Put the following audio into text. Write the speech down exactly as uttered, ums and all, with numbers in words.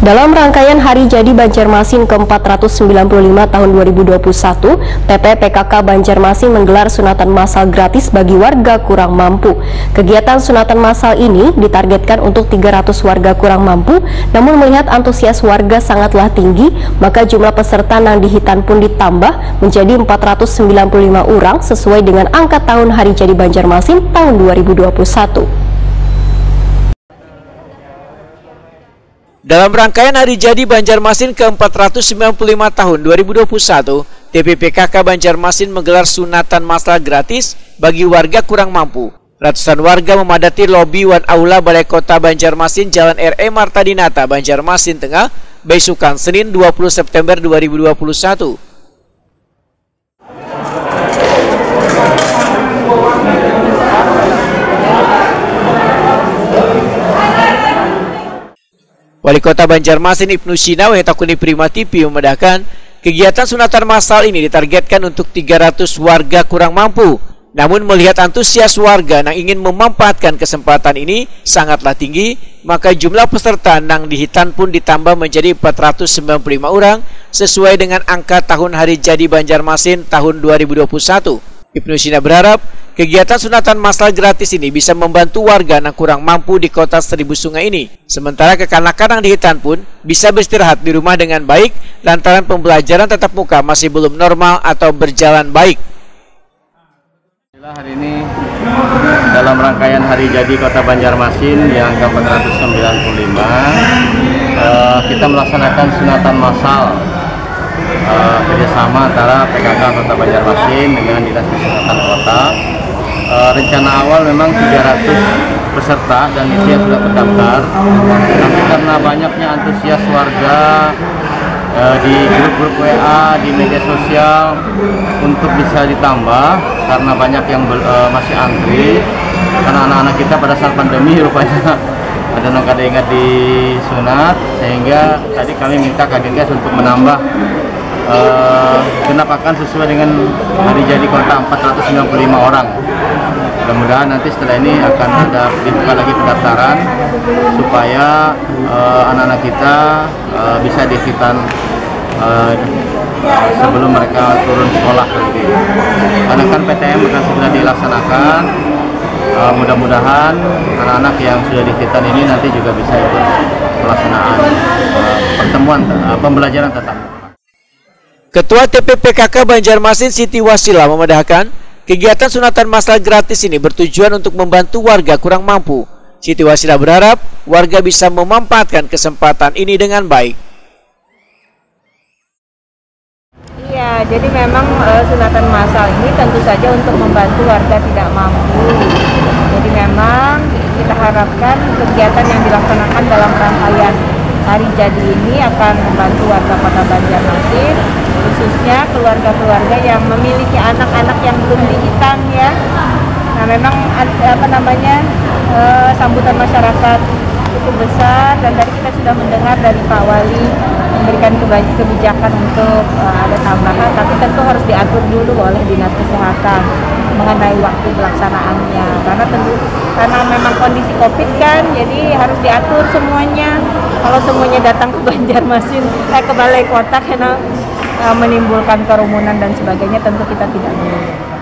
Dalam rangkaian Hari Jadi Banjarmasin ke empat ratus sembilan puluh lima tahun dua ribu dua puluh satu, T P P K K Banjarmasin menggelar sunatan massal gratis bagi warga kurang mampu. Kegiatan sunatan massal ini ditargetkan untuk tiga ratus warga kurang mampu, namun melihat antusias warga sangatlah tinggi, maka jumlah peserta nang dihitan pun ditambah menjadi empat ratus sembilan puluh lima orang sesuai dengan angka tahun Hari Jadi Banjarmasin tahun dua ribu dua puluh satu. Dalam rangkaian Hari Jadi Banjarmasin ke empat ratus sembilan puluh lima tahun dua ribu dua puluh satu, T P P K K Banjarmasin menggelar sunatan massal gratis bagi warga kurang mampu. Ratusan warga memadati lobi wan aula Balai Kota Banjarmasin, Jalan R E Marta Dinata, Banjarmasin Tengah, baisukan Senin dua puluh September dua ribu dua puluh satu. Wali Kota Banjarmasin Ibnu Sina wahai takuni Prima T V memadahkan, kegiatan sunatan massal ini ditargetkan untuk tiga ratus warga kurang mampu. Namun melihat antusias warga nang ingin memanfaatkan kesempatan ini sangatlah tinggi, maka jumlah peserta nang dihitan pun ditambah menjadi empat ratus sembilan puluh lima orang sesuai dengan angka tahun hari jadi Banjarmasin tahun dua ribu dua puluh satu. Ibnu Sina berharap kegiatan sunatan massal gratis ini bisa membantu warga nang kurang mampu di kota Seribu Sungai ini. Sementara kekanakan nang dihitan pun bisa beristirahat di rumah dengan baik lantaran pembelajaran tatap muka masih belum normal atau berjalan baik. Hari ini dalam rangkaian hari jadi Kota Banjarmasin yang ke empat ratus sembilan puluh lima, eh, kita melaksanakan sunatan massal eh, kerjasama antara P K K Kota Banjarmasin dengan Dinas Kesehatan Kota. Eh, rencana awal memang tiga ratus peserta dan itu yang sudah terdaftar. Tapi karena banyaknya antusias warga eh, di grup-grup W A, di media sosial untuk bisa ditambah karena banyak yang bel- eh, masih antri, karena anak-anak kita pada saat pandemi rupanya ada nang kada ingat disunat, sehingga tadi kami minta Kadinkes untuk menambah eh, genap akan sesuai dengan hari jadi kota, empat ratus sembilan puluh lima orang. Mudah-mudahan nanti setelah ini akan ada dibuka lagi pendaftaran supaya eh, anak-anak kita eh, bisa dihitan eh, sebelum mereka turun sekolah nanti. Karena kan P T M akan segera dilaksanakan. Eh, mudah-mudahan anak-anak yang sudah dihitan ini nanti juga bisa ikut pelaksanaan eh, pertemuan eh, pembelajaran tatap muka. Ketua T P P K K Banjarmasin Siti Wasila memadahkan, kegiatan sunatan massal gratis ini bertujuan untuk membantu warga kurang mampu. Siti Wasila berharap warga bisa memanfaatkan kesempatan ini dengan baik. Iya, jadi memang eh, sunatan massal ini tentu saja untuk membantu warga tidak mampu. Jadi memang kita harapkan kegiatan yang dilaksanakan dalam rangkaian hari jadi ini akan membantu warga Kota Banjarmasin, khususnya keluarga-keluarga yang memiliki anak-anak yang belum dihitan, ya. Nah, memang ad- apa namanya eh, sambutan masyarakat cukup besar dan tadi kita sudah mendengar dari Pak Wali memberikan keba- kebijakan untuk eh, ada tambahan, tapi tentu harus diatur dulu oleh Dinas Kesehatan mengenai waktu pelaksanaannya. Karena tentu karena memang kondisi COVID kan, jadi harus diatur semuanya. Kalau semuanya datang ke Banjarmasin, eh ke Balai Kota karena eh, menimbulkan kerumunan dan sebagainya, tentu kita tidak menginginkan.